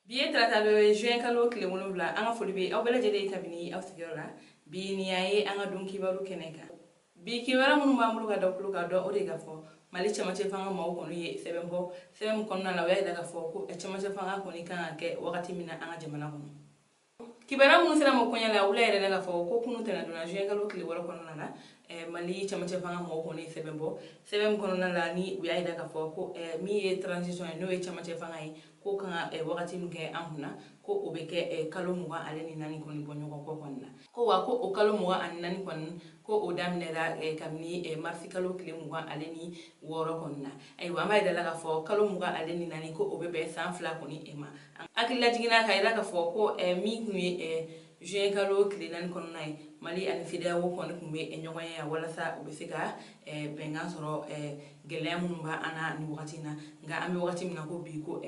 Bi ye tarata dɔ ye, juin kalo tile 7. An ka foli bɛ aw bɛɛ lajɛlen ye kabini aw sigiyɔrɔ la. Bi nin y'a ye an ka don kibaru kɛnɛ kan. Bi kibaruya minnu b'an bolo ka da tulo kan dɔn, o de ka fɔ Mali cɛmancɛ fanga maaw kɔni ye sɛbɛn bɔ. Sɛbɛn min kɔnɔna la, o y'a jira k'a fɔ ko cɛmancɛ fanga kɔni kan ka kɛ wagati min na an ka jamana kɔnɔ. Kibaruya minnu sera ma koɲɛ la, wula yɛrɛ la k'a fɔ ko kunu tɛnɛdonna, juin kalo tile 6 kɔnɔna la, Mali cɛmancɛ fanga mɔgɔw kɔni ye sɛbɛn bɔ. Sɛbɛn min kɔnɔna la ni u y'a jira k'a fɔ ko min ye transition ye, n'o ye cɛmancɛ fanga ye, ko kan ka wagati min kɛ an kunna, ko o bɛ kɛ kalo 24 kɔni bɔ ɲɔgɔn kɔ kɔni na. Ko wa ko o kalo 24 kɔni, ko o daminɛra kabini marisi kalo tile 26 kɔni na. Ayiwa, an b'a yira la k'a fɔ kalo 24, ko o bɛ bɛn san 2 kɔni ma. Hakililajiginna k'a yira k'a fɔ ko min tun ye juin kalo tile 4 kɔnɔna ye, Mali ani CEDEAO kɔni tun bɛ ɲɔgɔn ye walasa u bɛ se ka bɛnkan sɔrɔ gɛlɛya minnu b'an na nin wagati in na. Nka an bɛ wagati min na ko bi, ko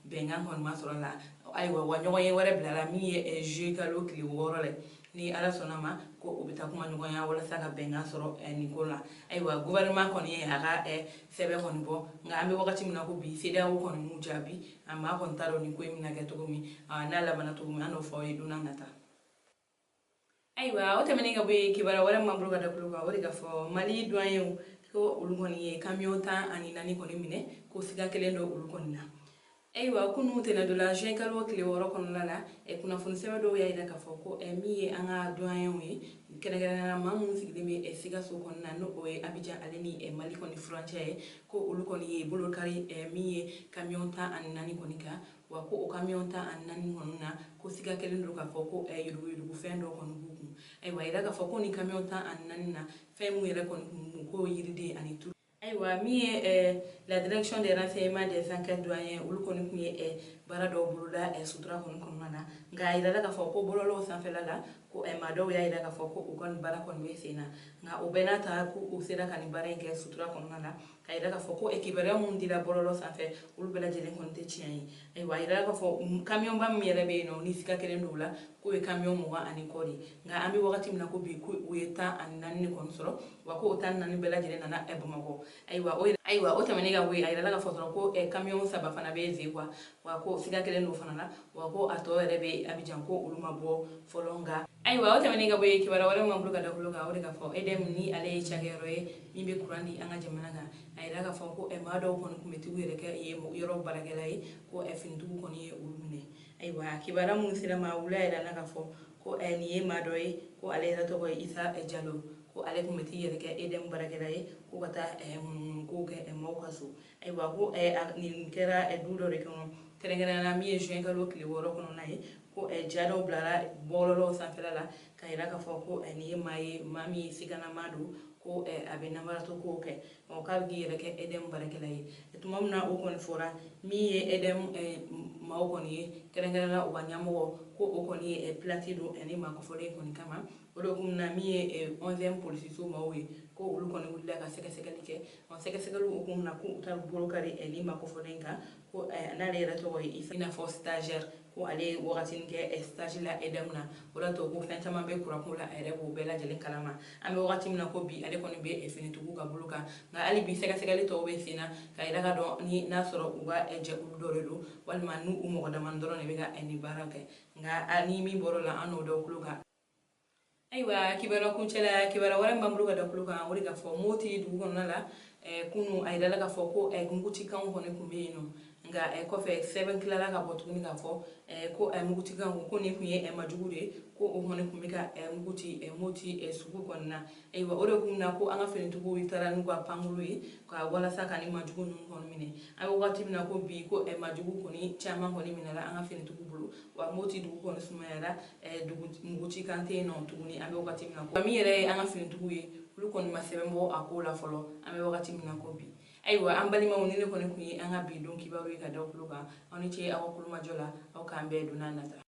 bɛnkan kɔni ma sɔrɔ la. Ayiwa, wa ɲɔgɔn ye wɛrɛ bilala min ye juillet kalo tile 6 la, ni Ala sɔnna ma, ko u bɛ taa kuma ɲɔgɔnya walasa ka bɛnkan sɔrɔ nin ko la. Ayiwa, gouvernement kɔni ye a ka sɛbɛn kɔni bɔ, nka an bɛ wagati min na ko bi, CEDEAO kɔni m'u jaabi. A maa kɔni t'a dɔn nin ko in bɛna kɛ cogo min, n'a labanna cogo min, an n'o fɔ aw ye don n'a nata. Ayiwa, o tɛmɛnen ka bɔ yen, kibaruya wɛrɛ min b'an bolo ka da tulo kan, o de ka fɔ Mali douaniers, ko olu kɔni ye camion 14 kɔni minɛ, ko siga kelen don olu kɔni na. Ayiwa, kunu tɛnɛdon la, juin kalo tile 6 kɔnɔna la, kunnafoni sɛbɛn dɔw y'a jira k'a fɔ ko min ye an ka douaniers ye, kɛrɛnkɛrɛnnenya la maa minnu sigilen bɛ Sikaso kɔnɔna na, n'o o ye Abidjan ale ni Mali kɔni furancɛ ye, ko olu kɔni ye bolo kari min ye camion 14 kɔni kan. Wa ko o camion 14 kɔni na, ko siga kelen don k'a fɔ ko yuruguyurugufɛn dɔ kɔni b'u kun. Ayiwa, a yira k'a fɔ ko nin camion 14 na, fɛn mun yɛrɛ kɔni kun b'u k'o yiriden ani tulu. Ayiwa, min ye la Direction des renseignements des enquêtes douanières, olu kɔni tun ye baara dɔw boloda sutura kɔni kɔnɔna na. Nka a yirala k'a fɔ ko bɔlɔlɔw sanfɛla la, ko maa dɔw y'a yira k'a fɔ ko u ka nin baara kɔni bɛ sen na. Nka o bɛɛ n'a ta, ko u sera ka nin baara in kɛ sutura kɔnɔna na, ka yira k'a fɔ ko kibaruya minnu dira bɔlɔlɔ sanfɛ, olu bɛɛ lajɛlen kɔni tɛ tiɲɛ ye. Ayiwa, a yirala k'a fɔ kamiyɔnba min yɛrɛ bɛ yen nɔ, ni siga kelen don o la, k'o ye kamiyɔn 20 ani kɔ de ye. Nka an bɛ wagati min na ko bi, ko u ye 14 de kɔni sɔrɔ, wa ko o 14 bɛɛ lajɛlen nana Bamakɔ. Ayiwa, o tɛmɛnen ka bɔ yen, a yirala k'a fɔ dɔrɔn ko kamiyɔn saba fana bɛ Zekwa, wa ko siga kelen don fana la, wa ko a tɔ yɛrɛ bɛ Abidjan, ko olu ma bɔ fɔlɔ. Nka ayiwa, o tɛmɛnen ka bɔ yen, kibaruya wɛrɛ min b'an bolo ka da tulo kan, o de ka fɔ EDM, ni ale ye cakɛyɔrɔ ye min bɛ kuran di an ka jamana kan, a yira k'a fɔ ko maa dɔw kɔni tun bɛ t'u yɛrɛ kɛ yɔrɔ baarakɛla ye, ko finitigiw kɔni ye olu minɛ. Ayiwa, kibaruya minnu sera ma wula yɛrɛ la k'a fɔ ko nin ye maa dɔ ye, ko ale yɛrɛ tɔgɔ ye Isa Jalo, ko ale tun bɛ t'i yɛrɛ kɛ EDM baarakɛla ye, ko ka taa munumunu kow kɛ maaw ka so. Ayiwa, ko nin kɛra du dɔ de kɔnɔ, kɛrɛnkɛrɛnnenya la min ye juin kalo tile 6 kɔnɔna ye, ko ja dɔw bilara bɔlɔlɔw sanfɛla la ka yira k'a fɔ ko nin ye maa ye, maa min siganama don, ko a bɛ namaratɔ kow kɛ, k'a bɛ k'i yɛrɛ kɛ EDM baarakɛla ye. Tuma min na o kɔni fɔra, min ye EDM maaw kɔni ye, kɛrɛnkɛrɛnnenya la u ka ɲɛmɔgɔ, ko o kɔni ye plainte don ni maa kofɔlen kɔni kama. O de hukumu na, min ye 11e polisiso maaw ye, ko olu kɔni wulila ka sɛgɛsɛgɛli kɛ. Sɛgɛsɛgɛli hukumu na, ko u taara bolo kari ni maa kofɔlen kan, ko n'ale yɛrɛ tɔgɔ ye Isa, i n'a fɔ stagiaire, ko ale ye wagatinin kɛ stage la EDM na. O de to ko fɛn caman bɛ kuranko la, a yɛrɛ b'o bɛɛ lajɛlen kalama. An bɛ wagati min na ko bi, ale kɔni bɛ finitigiw ka bolo kan. Nka hali bi, sɛgɛsɛgɛli tɔw bɛ sen na ka yira ka dɔn ni n'a sɔrɔ u ka jɛkulu dɔ de don, walima n'u u mɔgɔ dama dɔrɔn de bɛ ka nin baara kɛ. Nka ni min bɔr'o la, an n'o da tulo kan. Ayiwa, kibaruya kuncɛla, kibaruya wɛrɛ min b'an bolo ka da tulo kan, o de ka fɔ Moti dugu kɔnɔna la, kunu a yirala k'a fɔ ko mugutikanw kɔni tun bɛ yen nɔ. Nka kɔfɛ, sɛbɛn tilala ka bɔ tuguni k'a fɔ ko mugutikan ko nin tun ye majugu de ye, ko o kɔni tun bɛ ka mugu ci Moti sugu kɔnɔna na. Ayiwa, o de kun na ko an ka finitigiw taara n'u ka pankuru ye ka walasa ka ni majugu ninnu kɔni minɛ. An bɛ wagati min na ko bi, ko majugu kɔni caman kɔni minɛla an ka finitigiw bolo, wa Moti dugu kɔni sumayara, dugu mugucikan tɛ yen nɔ tuguni an bɛ wagati min na ko. Min yɛrɛ ye an ka finitigiw ye, olu kɔni ma sɛbɛn bɔ a ko la fɔlɔ an bɛ wagati min na ko bi. Ayiwa, an balimaw, ni ne kɔni tun ye an ka bi don kibaru ye ka da tulo kan. Aw ni ce aw ka kulomajɔ la. Aw k'an bɛn don n'a nata.